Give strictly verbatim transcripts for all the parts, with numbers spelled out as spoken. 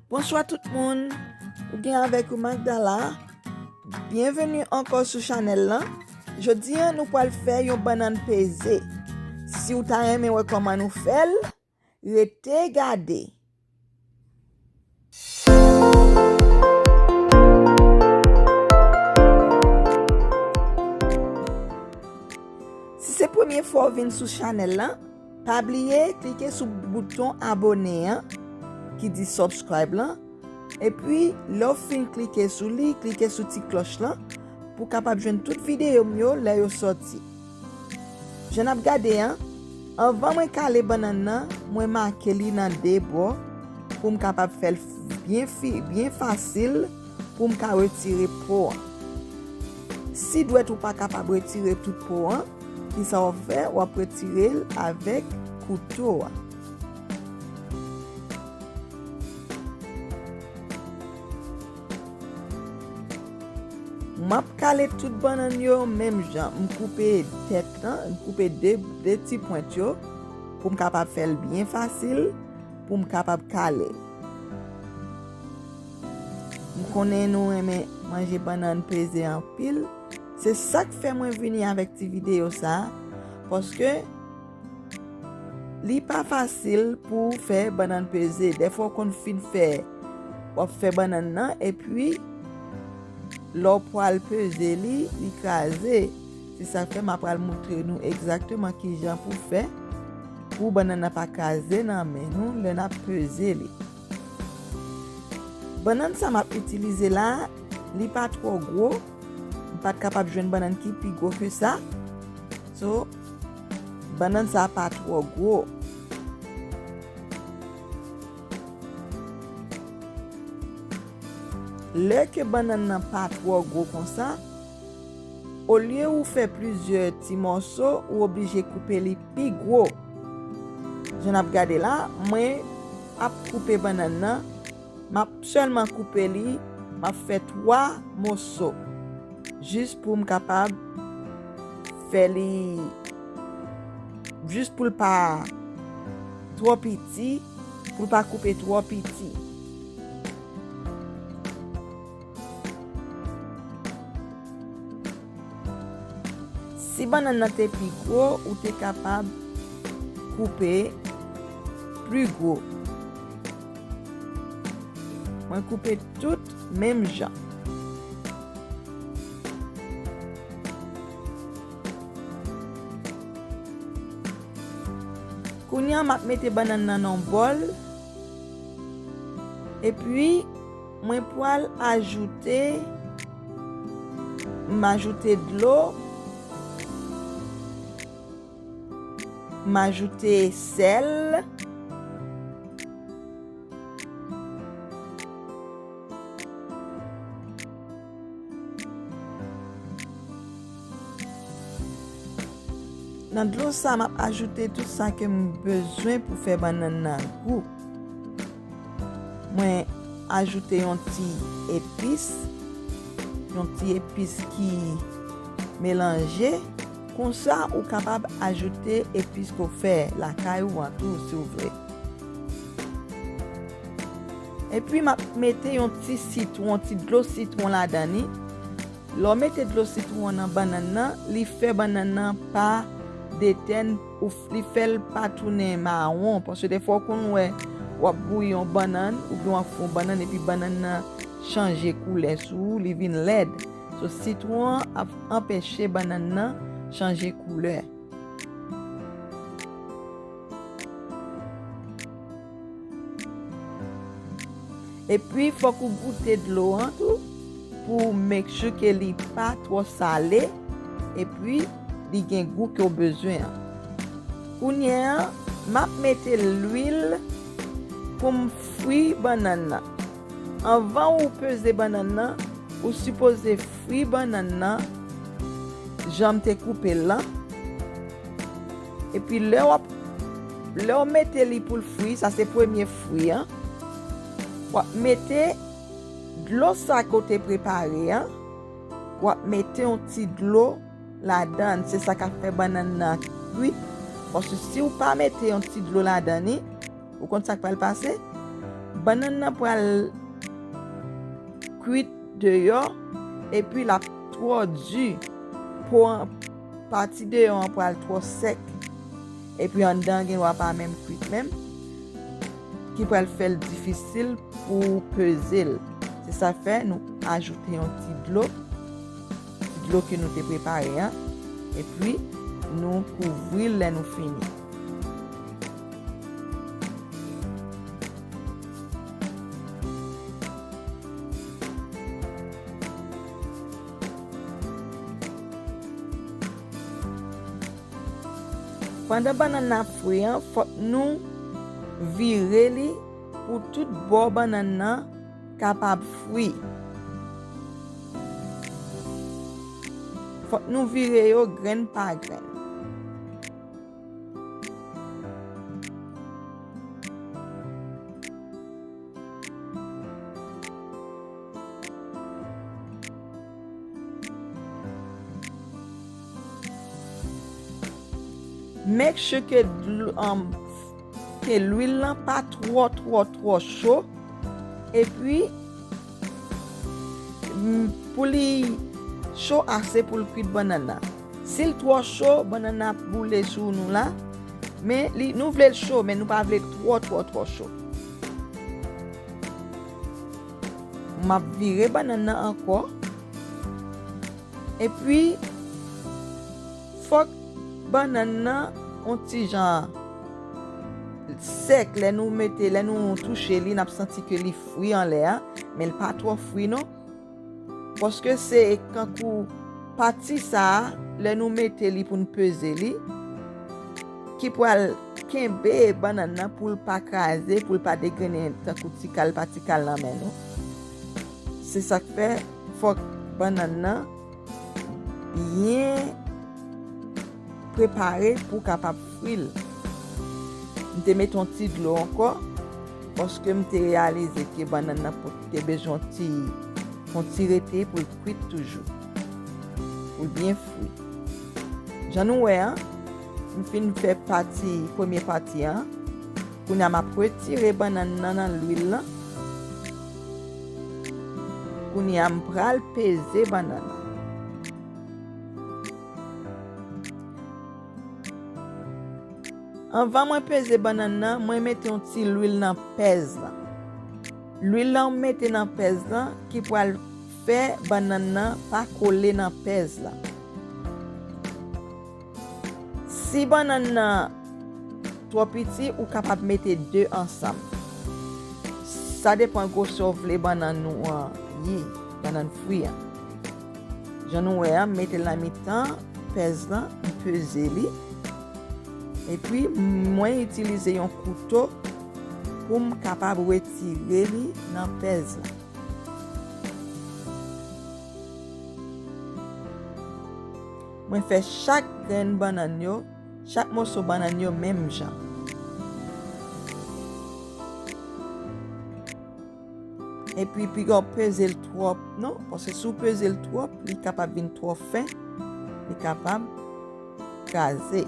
Bonswa tout moun, ou gen avèk ou Magdala. Byenveni ankò sou chanèl lan. Jodi a, nou pral fè yon bannann peze. Si w ta renmen wè kòman nou fè l, rete gade. Si se premye fwa w vin sou chanèl lan, pa bliye klike sou bouton abone an ki di subscribe lan. Epi, lè w fin klike sou li, klike sou ti klòch lan pou w kapab jwenn tout videyo m yo lè yo sòti. Jan n ap gade an, anvan mwen kale bannann nan, mwen make li nan de bò pou m kapab fè l byen fi, byen fasil pou m ka retire po an. Si dwèt ou pa kapab retire tout po an, kisa w ap fè? W ap retire l avèk kouto a. M ap kale tout bannann yo menm jan. M koupe tèt lan, m koupe de, de ti pwent yo pou m kapab fè l byen fasil, pou m kapab kale l. M konnen nou renmen manje bannann peze anpil. Se sa k fè mwen vini avèk ti videyo sa a, paske li pa fasil pou w fè bannann peze. Dèfwa w konn fin fè, w ap fè bannann nan, epi lè w pral peze li, li kraze. Se sa k fè m ap pral montre nou egzakteman kijan pou fè pou bannann nan pa kraze nan men nou lè n ap peze li. Bannann sa m ap itilize la, li pa twò gwo. M pa t kapab jwenn bannann ki pi gwo ke sa. So, bannann sa pa twò gwo. Lè ke bannann nan pa twò gwo konsa, olye ou fè plizyè ti mòso, ou oblije koupe li pi gwo. Jan n ap gade la, mwen ap koupe bannann nan, m ap sèlman koupe li, m ap fè twa moso, jis pou m kapab fè li, jis pou l pa twò piti, pou l pa koupe twò piti. Si bannann nan te pi gwo, ou te kapab koupe pli gwo. Mwen koupe tout menm jan. Kounye a, m ap mete bannann nan nan yon bòl. Epi, mwen pral ajoute, m ajoute dlo, m ajoute sèl. Nan dlo sa, m ap ajoute tout sa ke m bezwen pou fè bannann nan gou. Mwen ajoute yon ti epis, yon ti epis ki melanje. Konsa, ou kapab ajoute epis ke w fè lakay ou an tou, si w vle. Epi, m ap mete yon ti sitwon, ti dlo sitwon ladan li. Lè w mete dlo sitwon nan bannann nan, li fè bannann nan pa detèn, ou f-, li fè l pa tounen mawon. Paske defwa w konn wè w ap bouyi yon bannann, oubyen w ap fè yon bannann, epi bannann nan chanje koulè sou ou, li vin lèd. So, sitwon an ap anpeche bannann nan chanje koulè. Epi, fòk ou goute dlo an tou pou make sure ke li pa twò sale, epi li gen gou ke w bezwen an. Kounye a, m ap mete lwil pou m fri bannann nan. Anvan ou peze bannann nan, ou sipoze fri bannann nan jan m te koupe l lan. Epi lè w ap, lè w mete li pou l fri, sa se premye fri an, w ap mete dlo sa ke w te prepare an, w ap mete yon ti dlo ladan l. Se sa k ap fè bannann nan kwit. Paske si w pa mete yon ti dlo ladan li, ou konn sa k pral pase? Bannann nan pral kwit deyò, epi l ap twò di. Po an, pati deyò an pral twò sèk. Epi anndan an gen dwa pa menm kwit menm, ki pral fè l difisil pou w peze l. Se sa k fè nou ajoute yon ti dlo, ti dlo ke nou te prepare an, epi nou kouvri l lè nou fini. Pandan bannann nan ap fri an, fòk nou vire li pou tout bò bannann nan kapab fri. Fòk nou vire yo grenn pa grenn. Make sure ke dlo, um, ke lwil lan pa twò, twò, twò cho. Epi, m, pou li cho ase pou l kwit bannann nan. Si l twò cho, bannann nan ap boule sou nou la. Men li, nou vle l cho, men nou pa vle l twò, twò, twò cho. M ap vire bannann nan ankò. Epi, fòk bannann nan on ti jan sèk. Lè nou mete, lè nou touche li, n ap santi ke li fri anlè a, men l pa twò fri non. Paske se kankou pati sa a, lè nou mete li pou n peze li, ki pral kenbe bannann nan pou l pa kraze, pou l pa degrennen tankou ti kal pa ti kal nan men nou. Se sa k fè fòk bannann nan byen prepare pou w kapab fri l. M te mete yon ti dlo ankò, paske m te reyalize ke bannann nan pou, te bezwen yon ti, yon ti rete pou l kwit toujou, pou l byen fri. Jan nou wè an, m fin fè pati, premye pati an. Kounye a, m ap retire bannann nan nan lwil lan. Kounye a, m pral peze bannann nan. Anvan mwen peze bannann nan, mwen mete yon ti lwil nan pèz lan. Lwil lan m mete nan pèz lan ki pral fè bannann nan pa kole nan pèz lan. Si bannann nan twò piti, ou kapab mete de ansanm. Sa depan gwosè w vle bannann ou an ye, bannann fri an. Jan nou wè a, m mete l nan mitan pèz lan, m peze li. Epi, mwen itilize yon kouto pou m kapab retire li nan pèz lan. Mwen fè chak grenn bannann yo, chak moso bannann yo menm jan. Epi, piga w peze l twòp, non, paske si w peze l twòp, li kapab vin twò fen, li kapab kraze.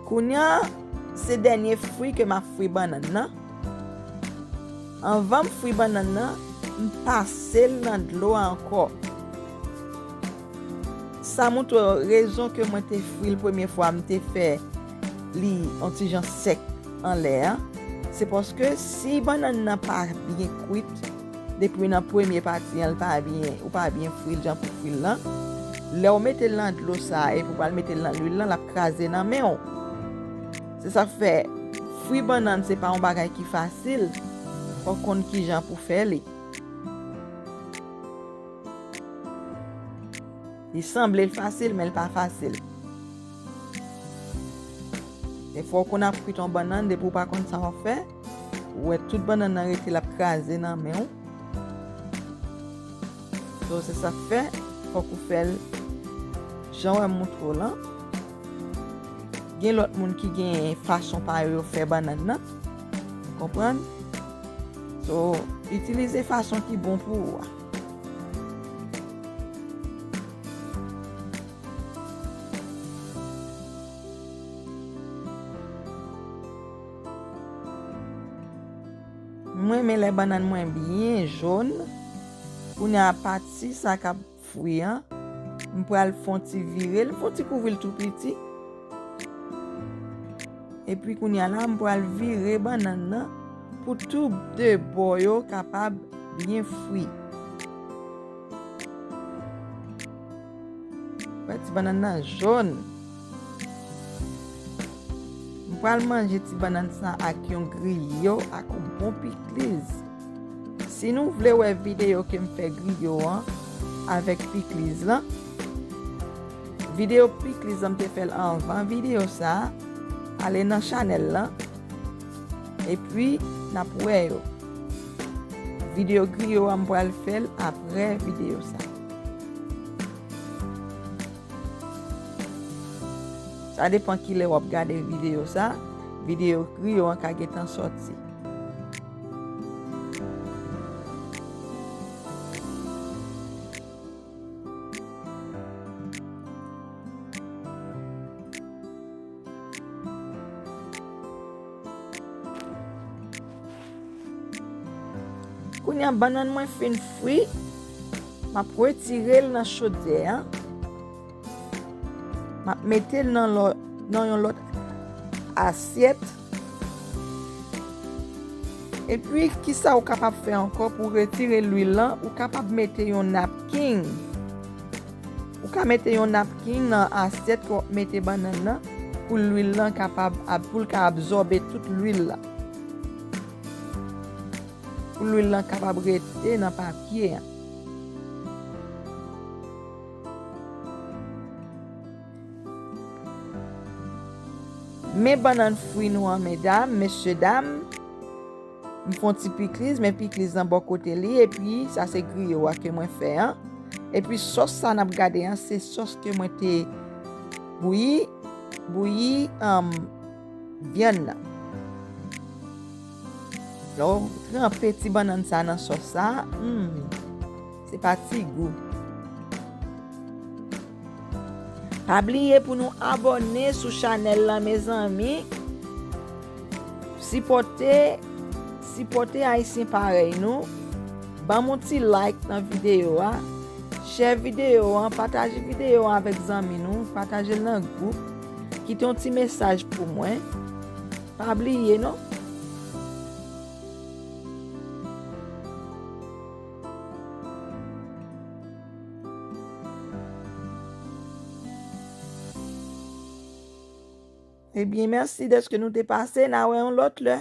Kounye a, se dènye fri ke m ap fri bannann nan. Anvan m fri bannann nan, m pase l nan dlo a ankò. Sa montre w rezon ke mwen te fri l premye fwa, m te fè li yon ti jan sèk anlè a. Se paske si bannann nan pa byen kwit, depi nan premye pati an, l pa byen, ou pa byen fri l jan pou fri l lan, lè w mete l nan dlo sa a epi w pral mete l nan lwil lan, l ap kraze nan men w. Se sa k fè, fri bannann se pa yon bagay ki fasil. Fò w konn kijan pou fè li. Li sanble l fasil, men l pa fasil. Defwa w konn ap kwit yon bannann, depi w pa konn sa w ap fè, ou wè tout bannann nan rete l ap kraze nan men w. So, se sa k fè, fòk ou fè l jan w wè m montre w lan. Gen lòt moun ki gen fason pa yo yo fè bannann nan. Ou konprann? So, itilize fason ki bon pou ou a. Mwen renmen lè bannann mwen byen jòn. Kounye a pati sa k ap fri an, m pral fè yon ti vire l, m fè yon ti kouvri l tou piti. Epi kounye a la, m pral vire bannann nan pou tou de bò yo kapab byen fri. Wè, ti bannann nan jòn. M pral manje ti bannann sa ak yon griyo ak yon bon pikliz. Si nou vle wè videyo ke m fè griyo an avèk pikliz lan, videyo pikliz lan m te fè l anvan videyo sa a, ale nan chanèl lan, epi n ap wè yo. Videyo griyo a m pral fè l apre videyo sa. Sa depann kilè w ap gade videyo sa, videyo griyo an ka gentan sòti. Kounye a bannann mwen fin fri, m ap retire l nan chodyè an. M ap mete l nan lò-, nan yon lòt asyèt. Epi, kisa ou kapab fè ankò pou retire lwil lan? Ou kapab mete yon napkin. Ou ka mete yon napkin nan asyèt ke w ap mete bannann nan pou lwil lan kapab ab-, pou l ka absòbe tout lwil la. Pou lwil lan kapab rete nan papye an. Men bannann fri nou an, medam, mesye, dam. M fè yon ti pikliz, men pikliz lan bò kote li, epi sa se griyo a ke mwen fè an. Epi sòs sa n ap gade an, se sòs ke mwen te bouyi, bouyi, um, vyann nan. Lè w tranpe ti bannann sa nan sòs sa, hmm, se pa ti gou. Pa bliye pou nou abòne sou chanèl lan, mezanmi. Sipòte, sipòte Ayisyen parèy nou. Ban m yon ti like nan videyo a. Share videyo an, pataje videyo an avèk zanmi nou, pataje l nan gwoup. Kite yon ti mesaj pou mwen. Pa bliye non. Ebyen, mèsi dèske nou te pase. N a wè yon lòt lè.